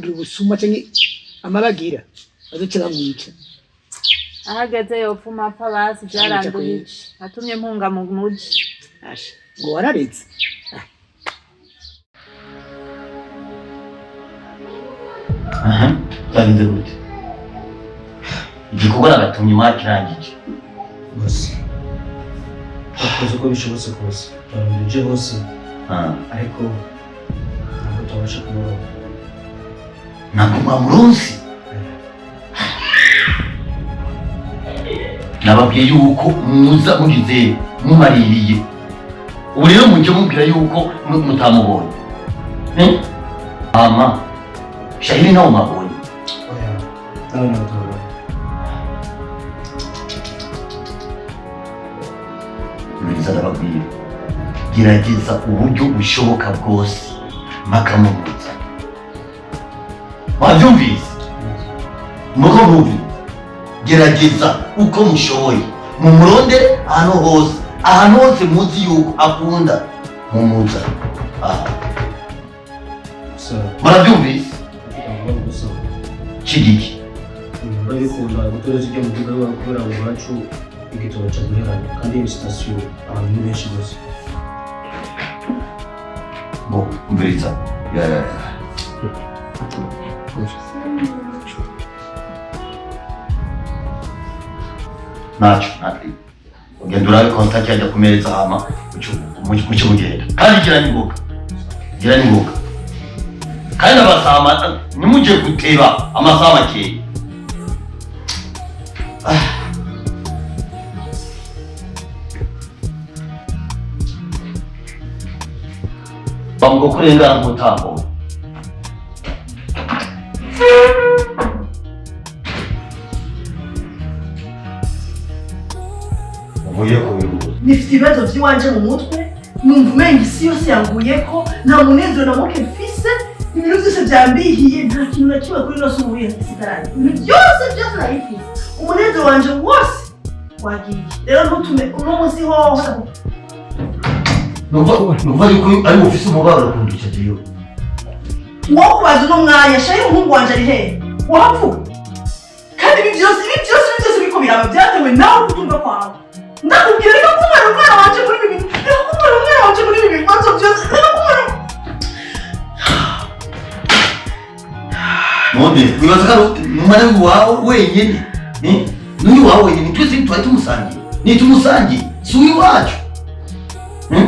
kugira ubusuma canke amabagira bazoce bamwica. Ahageze yopfuma apfa basi, byaranduhije, atumye mpunga mu muji. Asha, ngo wararetse. Aha, byagenze gute? Igikorwa nagatumye mwakirangije? Bose bakoze uko bishobotse kose, barondeye hose, ariko ntabwo tubasha kumuronka. Ntabwo mwamuronse? Nababwiye yuko muza mugize mumaririye. Ubu rero mujye mubwira yuko mutamubonye. Eh? Ama Shahiri nawe mwabonye? Oya, nawe ntabwo tumubona. Mwiza, ndababwira, gerageza uburyo bushoboka bwose mpaka mumuza. Wabyumvise? Muko mwumvise? Gerageza uko mushoboye mumurondere ahantu hose, ahantu hose muzi yuko akunda, mumuza aha. Gusa Murabyumvise? ntabwo gusa. Kigiki? Urabikunda gutoreza ujya mu gihugu wawe, kubera ngo iwacu igitoro cya duheranye, kandi iyo sitasiyo abantu ni benshi gusa. Ngo umviriza. Ya, ya, ya. Ntacyo, ntacyo. Ugenda urabe contact yajya ku meza, hama muce mugenda. Kandi gira n'ingoga, gira n'ingoga. Kandi amasaha ntimujye guteba, amasaha makeya. Ah. Bamuga kurengana nk'utambuka. Uvuye ku bihugu. Nifite ibibazo by'iwanje mu mutwe, numva umenga isi yose yanguyeko, nta munezero na muke mfise. Ibintu byose byambihiye, nta kintu na kimwe kuri ino si ubuye nsigaranye. Ibintu byose byose nari mfise, umunezero wanje wose wagiye. Rero ntutume uno munsi hoho. Numva yuko ari ufise umubabaro kundusha jewe. Wowe kubaza uno mwanya, shayi umuhungu wanje ari hehe? Wapfuye. Kandi ibi byose, ibi byose, ibi byose biriko biraba byatewe nawe kutumva kwawe. Ndakubwira, reka kumara umwana wanje muri ibi bintu, reka kumara umwana wanje muri ibi bibazo byose, reka kumara. None wibaza ko ari umwana wawe wenyene? Eh? N'uyu wawe wenyene, twese twari tumusangiye, nitumusangiye, si uw'iwacu. Eh?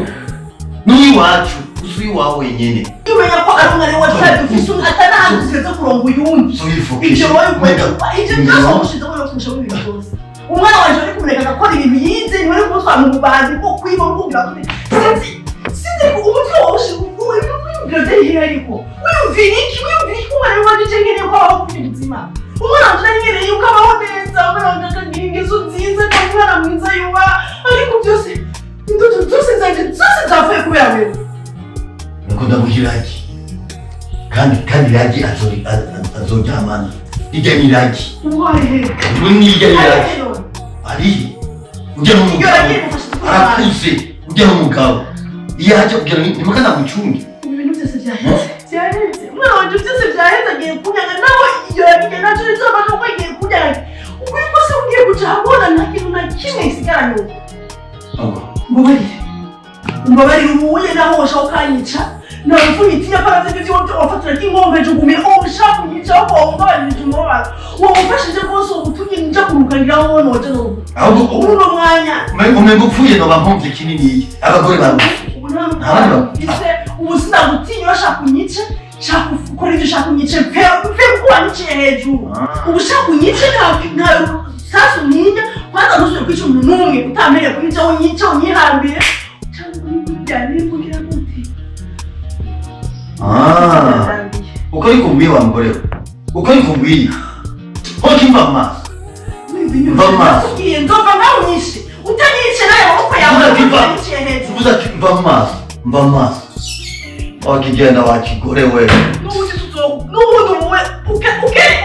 N'uw'iwacu, si uw'iwawe wenyene. Iyo umenya ko ari umwana wacu kandi dufise umwe atanahantu tugeze kuronga uyundi. Si uyifukishe. Ibyo wowe ibyo byose wamushizeho no kumusha muri ibi byose. Umwana wanje uri kumureka agakora ibintu yize, ntiwari kumutwara mu bubanzi bwo kwiba, bwo kugira sinzi, sinzi. Ariko umutwe wawe wiyumvira byari hehe? Ariko wiyumvira iki? Wiyumvira iki? Umwana wanje je nkeneye ko abaho kuri ubuzima. Umwana wanje nari nkeneye yuko abaho neza, umwana wanje akagira ingeso nziza, akaba umwana mwiza yubaha. Ariko byose, indoto zose zanje zose zapfuye kubera wewe. Nuko ndaguha iragi, kandi iragi azoryamana irya ni iragi. Uwahe? Ubu ni irya ni iragi. Arihe none? Arihe ujya Iyo n'umugabo. ragiye gufasha Arakuze ujya n'umugabo, iyo aje kugira ngo ntimukazamucunge. Ubu ibintu byose byaheze, byaheze. Umwana wanje byose byaheze, agiye kunyaga nawe. Iyo yagiye nacyo rizofasha kuko agiye kunyaga. Ukuri kose ugiye guca ahabona, nta kintu na kimwe gisigaranye ubu. Ubwo Mbabarire, umbabarire. Ubuye naho woshaka ukanyica, ntabwo itinya ko navyo ibyo wafatira ry'inkombe jugumira. Ubu ushaka kunyica, ahubwo wumbabarire umubabaro uwo umfashije rwose, ubu utumye nja kurukangira aho noje n'ubu. Ahubwo Muri uno mwanya umenga upfuye noba mpomvye kininiya, abagore bawe. Ubu nta Abandi mfise, ubu sinagutinya. Urashaka unyice, shaka ukora ibyo ushaka unyice, mpe mpe kuko wanyiciye hejuru. Ubu ushaka unyice, nta sasu ntinya. Kwanza ntusubire kwica umuntu n'umwe utampereye kunyica. Unyice, unyihambire, cyangwa byanivugira gute? Ah, uko niko kubwiye wa mugore we, uko niko kubwiye hoki, mva mu maso, mva mu maso. Nakubwiye nzova nawe unyishe, utanyishe nawe maboko yawe. Uvuze ati mva. Utanyiciye hejuru. Uvuze ati mva mu maso, mva mu maso, wakigenda wakigore we. N'ubundi n'ubundi wowe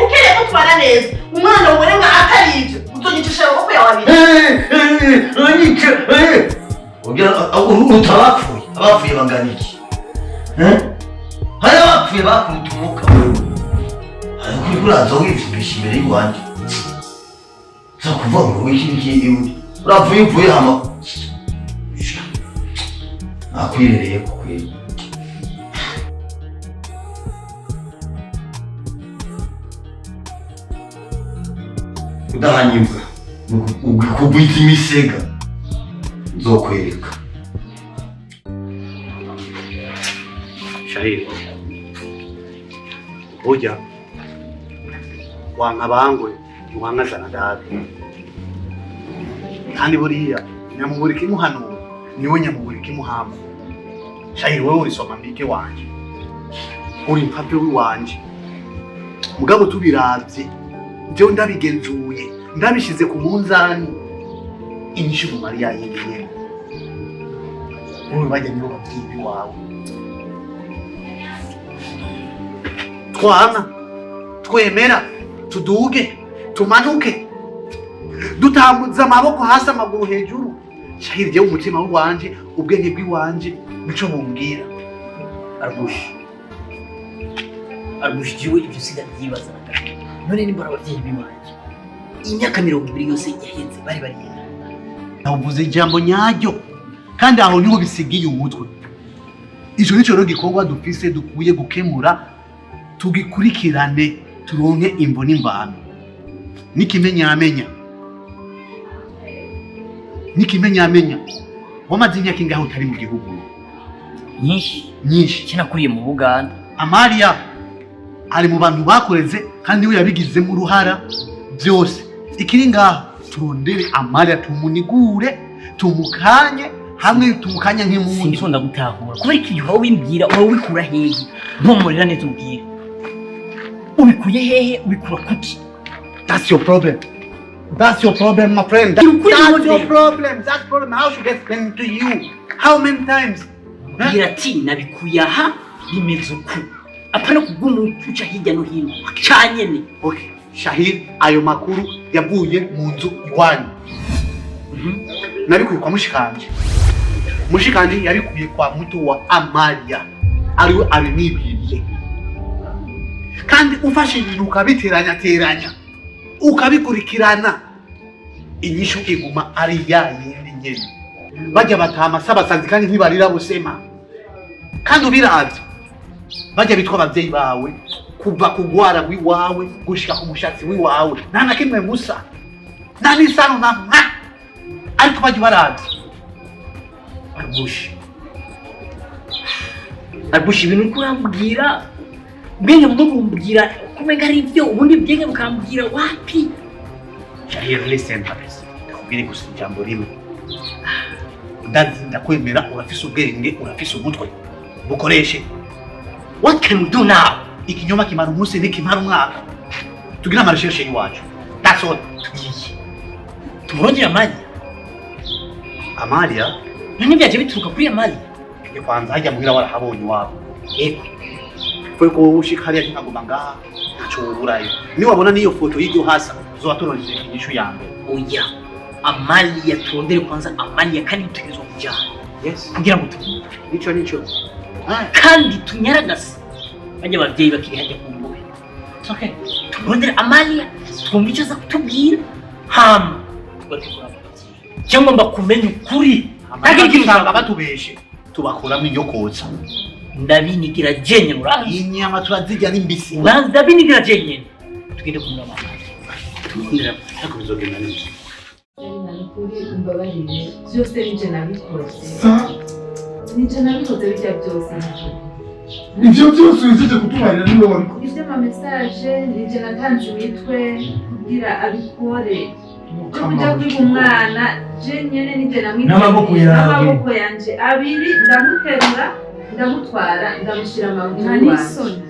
ukereye ko tubana neza, umwana ubone nka atari ibyo, uzonyicisha amaboko yawe abiri. Unyice ugira uruta abapfuye. Abapfuye bangana iki? Eh? Hari abapfuye bakubita umwuka wewe. Uraza wipfumisha imbere y'iwanjye. Uza kuvuga ngo iki iki uravuye uvuye hama. Nakwirereye kukwira. Udahanyibwa ukugwita imisega nzokwereka. Shahiri, burya wanka bangwe ntiwanka zanadabe, kandi buriya nyamuburi kimuhanura niwe nyamuburi kimuhamba. Shahiri, wewe uri soma mbike wanje, uri mpampe wanje, mugabo tubiravye jewe ndabigenzuye ndabishize ku munzani inyishu Mariya yingiye wowe bajya nibo babyeyi wawe twana twemera tuduge tumanuke dutambuza amaboko hasi amaguru hejuru. Shahiri, jewe umutima wanje ubwenge bw'iwanje nico bumbwira. Arbush Arbush, jiwe ibyo sindabyibaza na gato. None nimbona abavyeyi biwanje imyaka 20 yose yahenze bari bariyena. Navuze ijambo nyaryo kandi aho niho bisigiye umutwe. Ico nico rero gikorwa dufise dukwiye gukemura, tugikurikirane turonke imvo n'imvano. Nikimenyamenya nikimenyamenya wamaze imyaka ingahe utari mu gihugu? Nyinshi nyinshi. Kinakuriye mu Buganda. Amalia ari mu bantu bakoreze kandi we yabigizemo uruhara byose. Ikiri ngaho turondere Amalia tumunigure tumukanye hamwe tumukanye nk'impunzi. Sindikunda gutahura kubera iki gihe wimbwira wowe wikura hehe? Ntumurira neza ubwira ubikuye hehe, ubikura kuki? That's your problem. That's your problem, my friend. That's your problem. That's problem. How should I explain to you? How many times? Bwira ati nabikuye aha bimeze uku. Apana kubw'umuco hirya no hino canyene. Okay. Shahir, ayo makuru yavuye mu nzu iwanyu. Nabikuye kwa mushikanje. Mushikanje yabikuye kwa muto wa Amalia. Ariwe abimwibiriye. Kandi ufashe ibintu ukabiteranya teranya, ukabikurikirana, inyishu iguma ari ya yindi nyene. Bajya batama sabasazi kandi ntibarira busema. Kandi ubiravye bajya bitwa abavyeyi bawe kuva kugwara wiwawe gushika ku mushatsi wiwawe nta na kimwe musa nta n'isano na mwa, ariko bajya baravye. Arbush Arbush, ibintu uriko urambwira ubwenge bwo kumbwira kumenga ari ibyo, ubundi bwenge bukambwira wapi? Shahir, listen kabisa, ndakubwire gusa ijambo rimwe. Ndazi ndakwemera, urafise ubwenge, urafise umutwe, bukoreshe. What can we do now? Ikinyoma kimara umunsi ntikimara umwaka. Tugire amarecherche y'iwacu. That's all. Tugiye tumurondere Amalia. Amalia? None byaje bituruka kuri Amalia? Ni kwanza hajya muhira warahabonye iwabo. Yego. Kwe ko ushika hariya nkaguma ngaha ntaco wuburayo. Niwabona n'iyo foto y'iryo hasa uzoba turonse inyishu ya mbere. Oya, Amalia turondere kwanza Amalia, kandi dutegerezwa kujyana. Yes. Kugira ngo tubone. Nico nico. Kandi tunyaragase bajya abavyeyi bakiri hajya ku mbuhe. Okay. Turondere Amalia twumve icyo aza kutubwira hama tugategura abavyeyi. Cyangwa mba kumenya ukuri. Nta kintu usanga batubeshe tubakuramo inyokotsa. Ndabinigira jenye uranzi. Inyama turazirya ari mbisi. Uranzi ndabinigira jenye. Tugende kumuraba. Turondere ariko bizogenda neza. Nukuri umbabarire byose nije nabikoze. Nije nabikoze bijya byose. Ivyo byose uhejeje kutubarira niwe wabikoze. Ivyo ama message nije natanze imitwe kugira abikore. Byo kuja kwiga umwana je nyene nije namwiteruye N'amaboko yawe. n'amaboko yanje abiri ndamuterura ndamutwara ndamushira amaguru Nta n'isoni.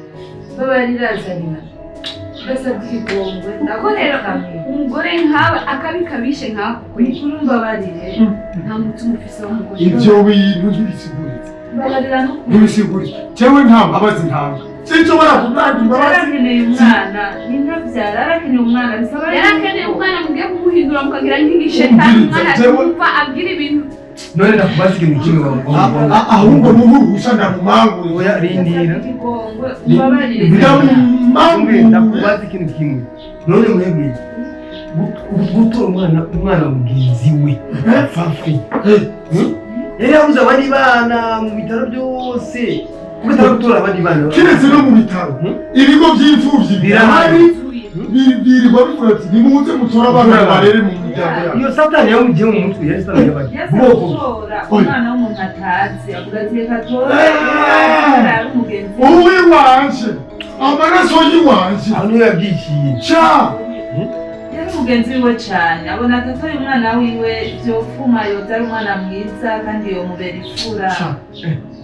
Babarira Zarina. Ndasabye ikigongwe Gukorera umugore nkawe akabi kabishe nkako kweli. Ukuri umbabarire. Nta mutima ufise w'umugore. Ivyo bintu ntibisiguritse. Mbabarira n'ukuri. Ntibisiguritse. Jewe nta mbabazi ntanga. Sinshobora kutanga imbabazi. Yarakeneye umwana, ni ntabyara yarakeneye umwana bisaba Yarakeneye umwana mugiye kumuhindura mukagira nk'igishetani umwana atumva abwira ibintu. None ndakubaza ikintu kimwe. Ahubwo muhurusha ndamumangure. Oya, rindira. Ikigongwe, umbabarire. Ndamumangure. Ndakubaza ikintu kimwe. None mwebwe gutora umwana wa mugenzi we fafi yari yabuze abandi bana mu bitaro byose, kuko atari gutora abandi bana. Kiretse no mu bitaro, ibigo by'imfubyi birahari, birirwa bivuga ati nimuze mutore abana barere mu miryango yabo. Iyo satani yamugiye mu mutwe, yari satani yabagiye. Yaza bwoko gutora umwana w'umuntu atazi, avuga ati reka tore ari umugenzi. Uwiwanje, amaraso y'iwanje. Aho niyo yabyiciye. Ca. Yari umugenzi wiwe cane, abona atatoye umwana wiwe vyofuma, yoza ari umwana mwiza kandi yomubera ifura.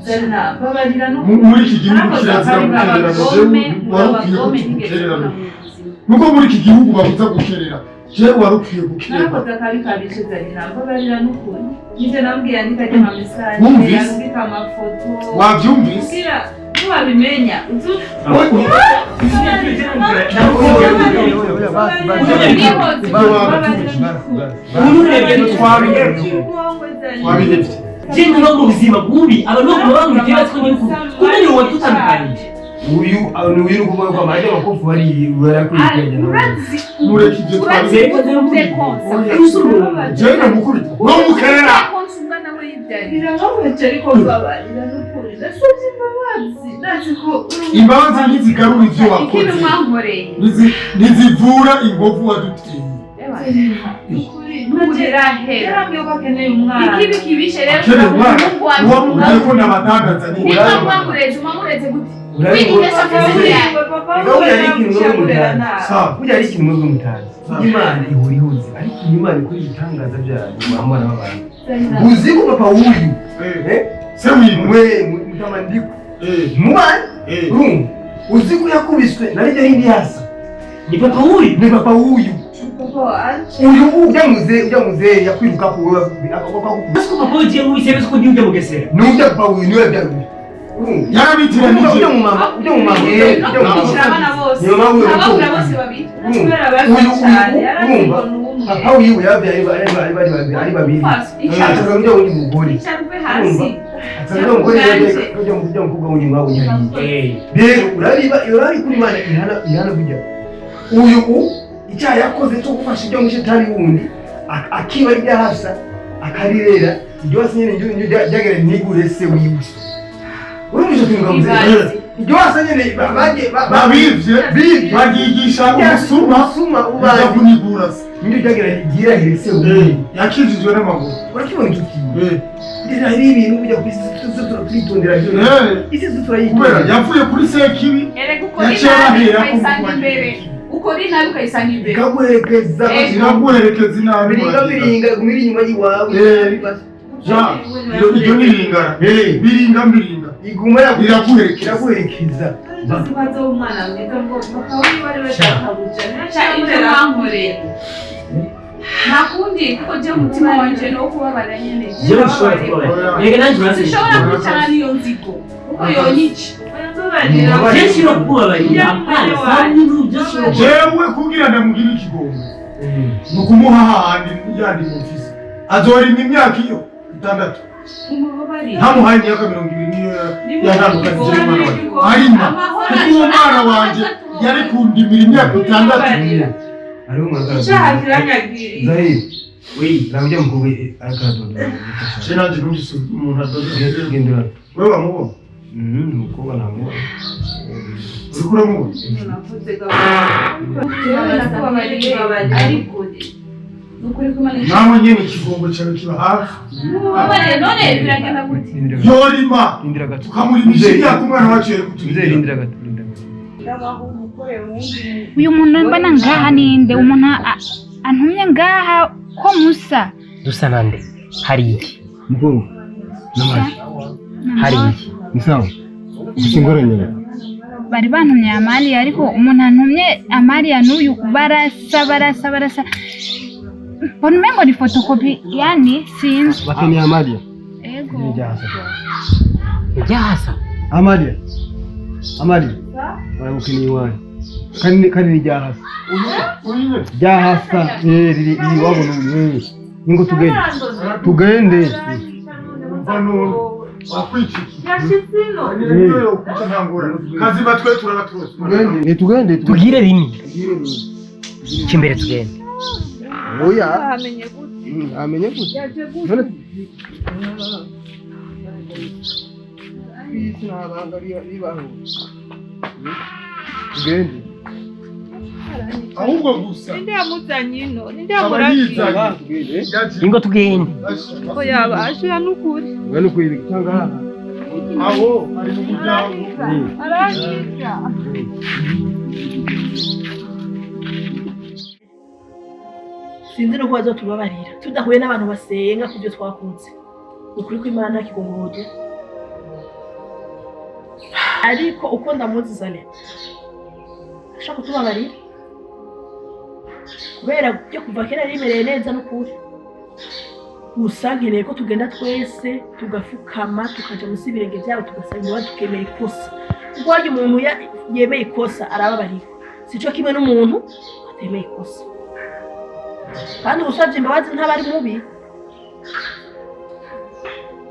Zarina, babarira no Muri iki gihugu Narakoze kirazira akabi. gukererana. Abagome, Jewe wari ukwiye abagome ntigeze gukererana. kubona mu buzima. Nuko muri iki gihugu babuza gukerera, jewe wari ukwiye gukererwa. Narakoze akabi kabishe, Zarina, mbabarira n'ukuri. Nivyo namubwiye, andika ajya ama message, Wumvise? arungika amafoto. Wavyumvise? Kugira ntiwabimenya uzu. Twabihevye. Je ntuba mu buzima bubi, abantu baguma bamwitira ko ni uku kumenya uwo tutandukanyije. Uyu ni uyu, ni ukuvuga ko amajya amakofi wari warakurikiranye. Urazi. Mureke ibyo. Urazi. Twabihevye. Uze konsa. Jewe namukubita nomukerera. Konsa umwana we yibyariye. Birababaje, ariko mbabarira n'ukuri, ndasabye imbabazi, ndazi ko uri Imbabazi ntizigarura ivyo Ikintu wakoze. mwankoreye. Ntizivura inkovu waduteye. Nturahera. Yarambwiye ko akeneye umwana. Ikibi kibishe rero. Akeneye umwana? Umuhungu wanjye. Uwamubwiye ko ndabadandaza ni Niba mwamureze, mwamureze gute? Urabibona? Wigisha afise yawe. Burya ari ikintu mwebwe mutazi. Sawa. Burya ari ikintu mwebwe mutazi. Imana ihora ihuze, ariko Imana ikora ibitangaza byayo mu bana b'abantu. Uzi ko papa w'uyu Se wiwe. We mutamandiko mubana, urumva, uzi ko yakubiswe na rya yindi yasa. Ni papa w'uyu? Ni papa w'uyu. Uyu ujya muze yakwiruka ku Ese ko papa w'ugiye mu bisebe ko ndi ujya mugesera? Ni ujya papa w'uyu niwe yabyaruye. Yarabitiranije. Ujya mu mama, ujya mu mama, ujya mu mama. Kwicara abana bose. Ni mama wiwe. Ababura bose babiri. Uyu urumva papa wiwe yabyaye ari babiri, ataza ujya wundi mugore. Icara uve hasi. Ataza umugore, ujya mukobwa wundi mwabonye hariya. Rero urariba, urari kuri Imana ihana, ihana. Burya uyu icyaha yakoze cyo gufasha ibyo mushetani wundi, akiba iryo hasa akarirera, iryo hasa nyene niryo ryagera ntigure se wiwe. Urumva icyo kintu mvuze? Iryo hasa nyene bagiye Babivye. Bivye. Bagigisha ubusuma. Ubusuma. Ubaza kunigura se. Niryo ryagera ryirahire se wiwe. Yakijijwe n'amaguru. Urakibona icyo kintu? Rero hari ibintu bijya ku isi turitondera. Isi Kubera turayitondera. yavuye kuri Sekibi. Erega ukora Yaciye inabi abahera ko ukayisanga imbere. Ukora inabi ukayisanga imbere. Ikaguherekeza. Iraguherekeza inabi. Biringa biringa gumira inyuma y'iwawe. Ja, iryo ni ringara biringa biringa. Iguma iraguherekeza. Iraguherekeza. Tuzi umwana mwiza ngo papa wiwe ari we databuja. Sha, ibyo mwankoreye nta kundi, kuko je umutima wanje ni uwo kubabara nyene. Jewe nshobora kubabarira. Erega nanjye uranzi. Sinshobora kwicara n'iyo nzigo kuko yonyica. Je nshobora kukubabarira, apana sawa n'ibintu byose ushobora. Jewe kugira ndamugire ikigongo ni ukumuha hahandi yandi mufise azorima imyaka iyo 6. Ntamuhaye imyaka 20 niyo yatandukanyije n'umwana wanjye arima, kuko uwo mwana wanjye yari kundimira imyaka 6. Hariho umuntu. Icyaha kiranyagiriye. Zahiri. Oui, ujya mukobwa akadodo. Je nanjye numvise umuntu adoda. Gendera. Wewe wamubona? Umukobwa ntamubona. Uriko uramubona? Nakubabariye, ariko ni ukuri ko Imana Nawe nyene ikigongo cyawe kiba hafi. Mubabariye, none biragenda gute? Yorima tukamurimisha imyaka umwana wacu yari kuturira. Uyu muntu mbona ngaha ninde? Umuntu antumye ngaha ko musa? Dusa nande? Hari iki? Mukuru. Namaje. Hari iki? Ni sawa. Ufite ingorane nyine. Bari bantumye Amaliya, ariko umuntu antumye Amaliya n'uyu barasa, barasa, barasa. Mbona umengo ni fotokopi, yani sinzi. Bakeneye Amalia. Ego. Ni jahasa. Jahasa. Amalia. Amalia. Baragukeneye iwanyu. Kandi ni jahasa. Jahasa. Eh, riri riri wabona uyu. Eh. Ingo tugende. Tugende. Kazima twe turaba turose. Tugende, tugende. Tugire rimwe. Kimbere tugende. Oya. Amenye gute? Amenye gute? Yaje gute? Kwisi ntabanga bibaho. Tugende. Ahubwo gusa. Ninde yamuzanye ino? Ninde yamuragiye? Ingo tugende. Ko yabasha n'ukuri. Wewe n'ukuri cyangwa hano. Aho ari mu muryango. Arangiza. Sinzi nuko bazotubabarira tudahuye n'abantu basenga kubyo twakunze. Ukuri kw'Imana nta kigongodo. Ariko uko ndamuzi Zale ashaka kutubabarira kubera byo kuva kera rimereye neza n'ukuri. Gusa nkeneye ko tugenda twese tugafukama tukaja munsi y'ibirenge byabo tugasaba imbabazi tukemera ikosa. Kuko harya umuntu yemeye ikosa arababarirwa, sico kimwe n'umuntu atemeye ikosa. Kandi usabye imbabazi ntaba ari mubi.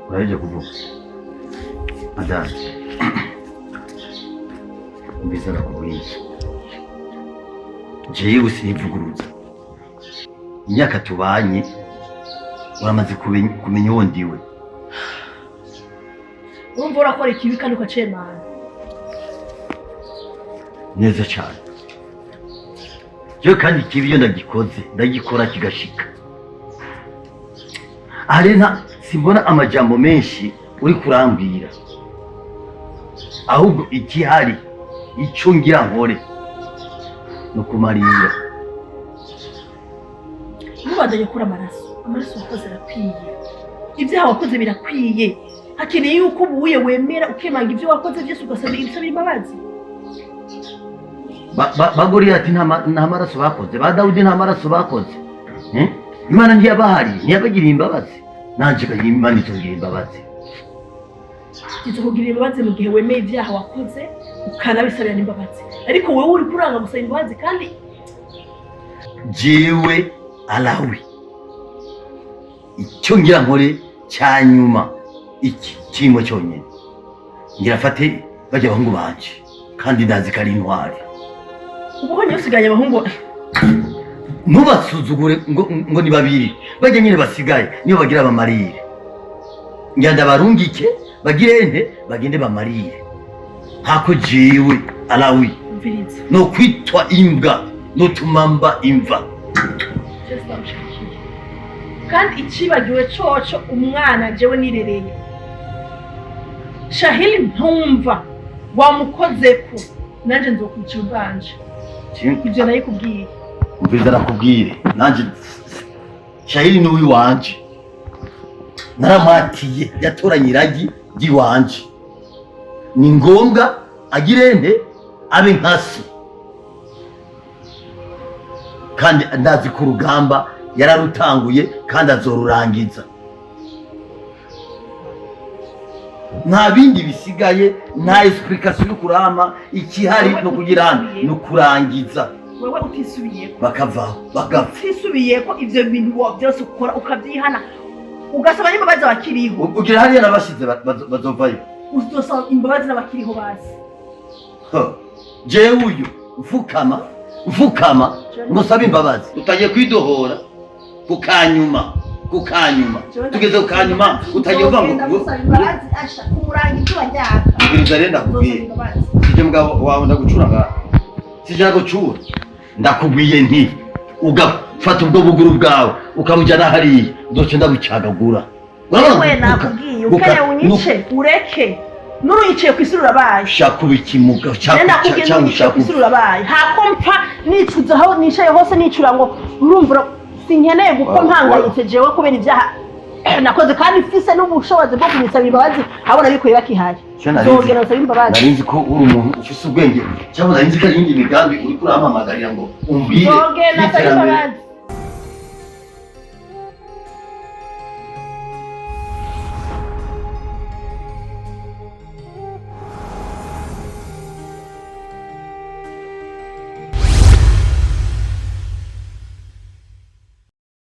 Uraje kuvuga madame, mbese nakubwiye jewe sinivuguruza. Imyaka tubanye uramaze kumenya uwo ndiwe. Urumva urakora ikibi kandi ukacemana neza cyane. Jewe kandi ikibi iyo ndagikoze ndagikora kigashika. Aha simbona amajambo menshi uri kurambwira, ahubwo ikihari icyo ngira nkore no kumarira. Ntubandanye gukura amaraso, amaraso wakoze arakwiye, ibyaha wakoze birakwiye. Hakeneye yuko ubuye wemera ukemanga ibyo wakoze byose ugasaba imbabazi. Ba Goliyati nta maraso bakoze, ba Dawudi nta maraso bakoze. Imana ntiyabahari, ntiyabagiriye imbabazi. Nanje Imana izongera imbabazi. Izokugirira imbabazi mu gihe wemeye ibyaha wakoze ukanabisabira n'imbabazi. Ariko wewe uri kuranga gusaba imbabazi kandi jewe Alawi icyo ngira nkore cya nyuma iki kimwe cyonyine ngira fate bajya abahungu banje kandi ndazi ko ari intwari. Ubonye usigaye abahungu ntubasuzugure ngo ni babiri bajya nyine basigaye niyo bagira bamarire. Ngira ndabarungike bagire nte bagende bamarire. Hako jewe Alawi no kwitwa imbwa no tumamba imva. Kandi icibagiwe coco umwana jewe nirereye Shahili ntumva wamukozeko nanje nzokwica ubwanje. Ivyo nayikubwiye. Umviriza nakubwire nanje Shahili ni uwiwanje, naramwatiye yatoranye iragi ry'iwanje. Ni ngombwa agirende abe nkasi, kandi ndazi ku rugamba yararutanguye kandi azorurangiza. Nta bindi bisigaye, nta explication yo kurama ikihari no kugira no kurangiza. Wewe utisubiyeko bakavaho bagapfa. Utisubiyeko ivyo bintu byose ukora ukabyihana ugasaba n'imbabazi abakiriho. Ugira hariya nabashize bazovayo. Uzosaba imbabazi n'abakiriho basi. Jewe uyu mfukama mfukama ngo sabe imbabazi. Utagiye kwidohora kukanyuma kukanyuma tugeze kukanyuma utagiye uva ngo imbabazi asha kumuranga ibyo wajyaka. Ubwiriza rero ndakubwiye sije mugabo wawe ndagucura ngaha, sije nagucura ndakubwiye nti ugafata ubwo buguru bwawe ukamujyana hariya ndoce ndabucagagura. Wewe nakubwiye ukene unyice ureke nuruyicaye kwisi urabaye. Shaka ikimuga cyangwa shaka kwisi urabaye. Hako mpfa nicuza aho nicaye hose nicura ngo urumva sinkeneye guko mpangayitse jewe kubera ibyaha nakoze kandi mfise n'ubushobozi bwo kumisaba imbabazi abona bikuye bakihaye. Nzongera nsaba imbabazi. Narinzi ko uri umuntu ufise ubwenge cyangwa narinzi ko ari iyindi migambi uri kurampamagarira ngo umbwire. Nzongera nsaba imbabazi.